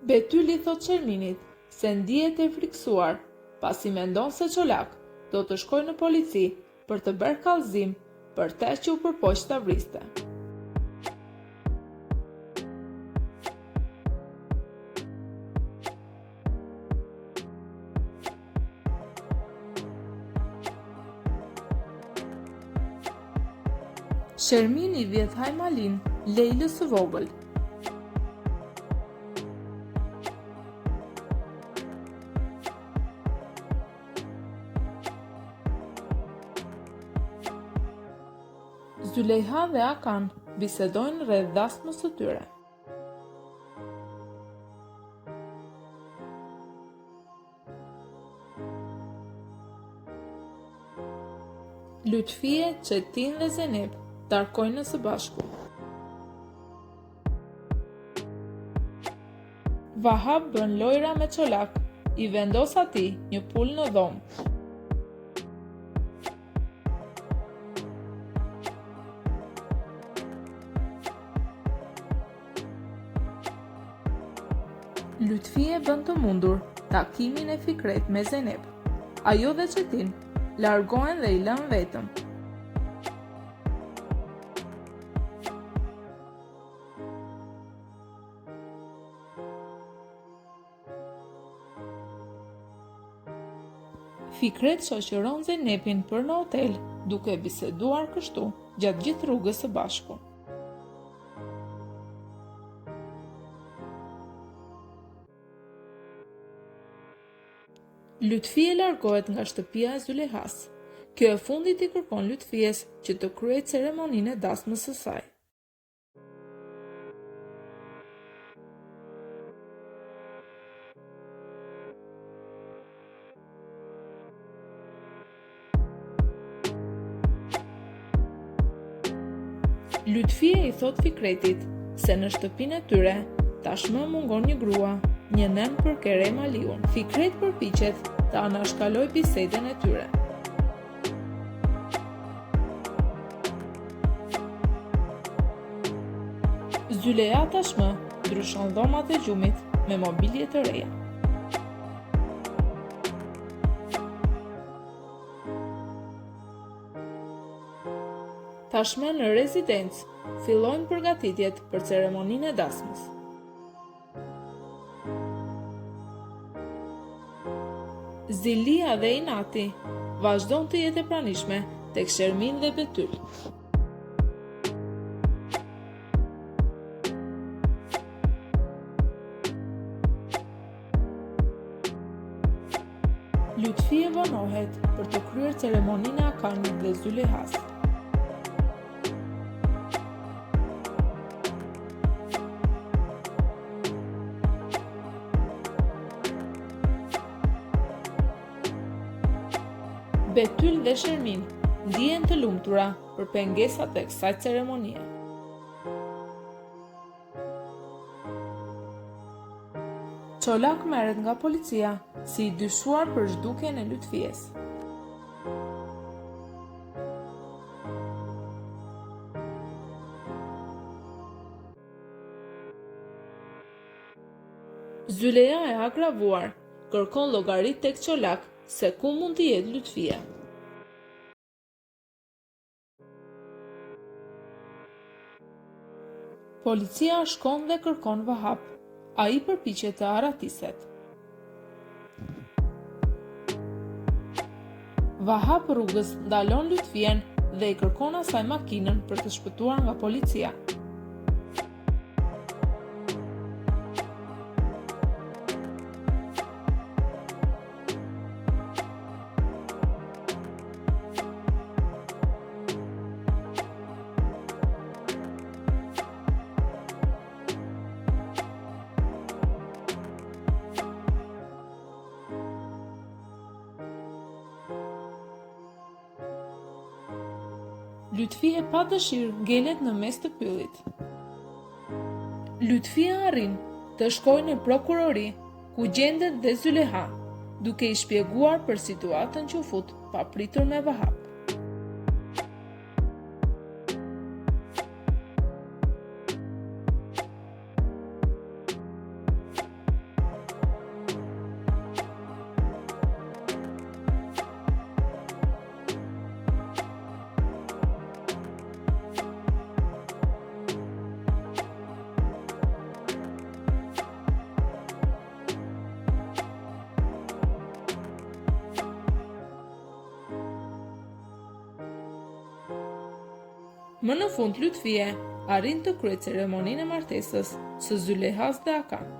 Betyl i thotë Sherminit se ndihet e frikësuar, pasi mendon se Çolak do të shkojë në polici për të bërë kallëzim për të që u përpoq ta vriste. Shermin i vjedh hajmalinë Lejlës së vogël. Zylejha dhe Akan bisedojnë rreth dasmës së tyre. Lytfie, Çetin dhe Zeynep darkojnë së bashku. Vahap bën lojra me Çolak, i vendos atij një pulë në dhomë. Lytfie bën të mundur takimin e Fikret me Zeynep. Ajo dhe Çetin largohen dhe i lënë vetëm. Fikret shoqëron Zeynepin për në hotel, duke biseduar kështu gjatë gjithë rrugës së bashku. Lytfie largohet nga shtëpia e Zylehas. Kjo e fundit i kërkon Lytfies që të kryejë ceremoninë e dasmës së saj. Lytfie i thotë Fikretit se në shtëpinë e tyre tashmë mungon një grua, një nënë për Kerem Aliun. Fikret përpiqet të anashkalojë bisedën e tyre. Zyleha tashmë ndryshon dhomat e gjumit me mobilje të reja. Tashmë në rezidencë fillojnë përgatitjet për ceremoninë e dasmës. Zilia dhe inati vazhdon të jetë e pranishme tek Shermin dhe Betyl. Lytfie vonohet për të kryer ceremoninë e Akanit dhe Zylehas. Betyl dhe Shermin ndihen të lumtura për pengesat e kësaj ceremonie. Çolak merret nga policia si i dyshuar për zhdukjen e Lytfies. Zyleha e agravuar kërkon llogari tek Çolak se ku mund të jetë Lytfia. Policia shkon dhe kërkon Vahap. Ai përpiqet të arratiset. Vahap rrugës ndalon Lytfien dhe i kërkon asaj makinën për të shpëtuar nga policia. Lytfie pa dëshirë ngelet në mes të pyllit. Lytfie arrin të shkojë në prokurori, ku gjendet dhe Zyleha, duke i shpjeguar për situatën që u fut papritur me Vahap. Më në fund Lytfie arrin të kryejë ceremoninë e martesës së Zylehas dhe Hakan.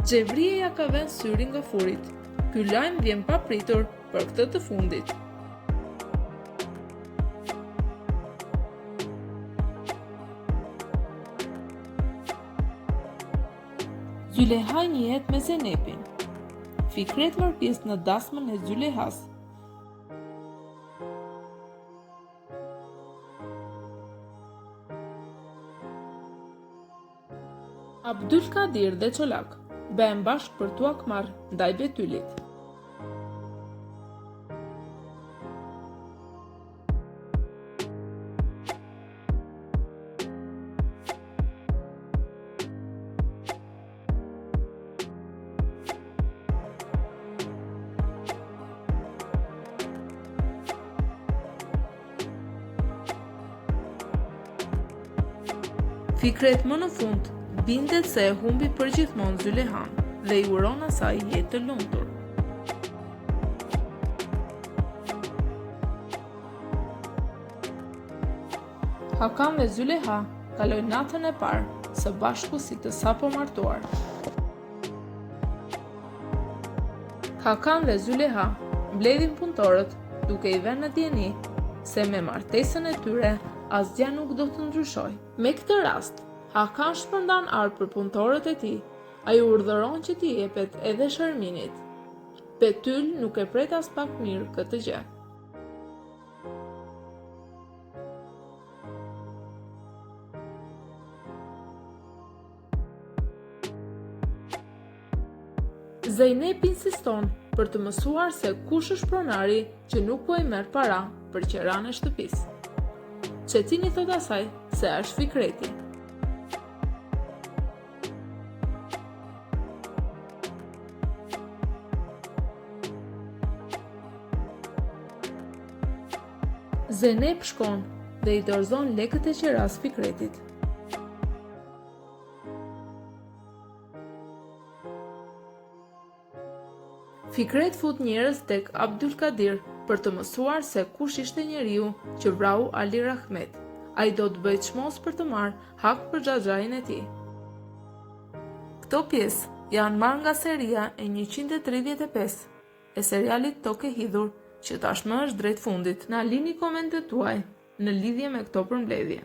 Xhevrie ia ka vënë syrin Gafurit. Ky lajm vjen papritur për këtë të fundit. Zyleha njihet me Zenepin. Fikret merr pjesë në dasmën e Zylehas. Abdylkadir dhe Çolak bëhen bashkë për t'u hakmarrë ndaj Betylit. Fikret më në fund bindet se e humbi përgjithmonë Zylehan dhe i uron asaj jetë të lumtur. Hakan dhe Zyleha kalojnë natën e parë së bashku si të sapomartuar. Hakan dhe Zyleha mbledhin punëtorët duke i vënë në dijeni se me martesën e tyre asgjë nuk do të ndryshojë. Me këtë rast, Hakan shpërndan arë për punëtorët e tij, ai urdhëron që t'i jepet edhe Sherminit. Betyl nuk e pret aspak mirë këtë gjë. Zeynep insiston për të mësuar se kush është pronari që nuk po i merr para për qeranë e shtëpisë. Çetin i thotë asaj se është Fikreti. Zeynep shkon dhe i dorëzon lekët e qerasë Fikretit. Fikret fut njerëz tek Abdylkadir për të mësuar se kush ishte njeriu që vrau Ali Rahmet. Ai do të bëjë çmos për të marrë hak për xhaxhain e tij. Këto pjesë janë marrë nga seria e 135 e serialit Tokë e Hidhur, që tashmë është drejt fundit. Na lini komentet tuaj në lidhje me këto përmbledhje.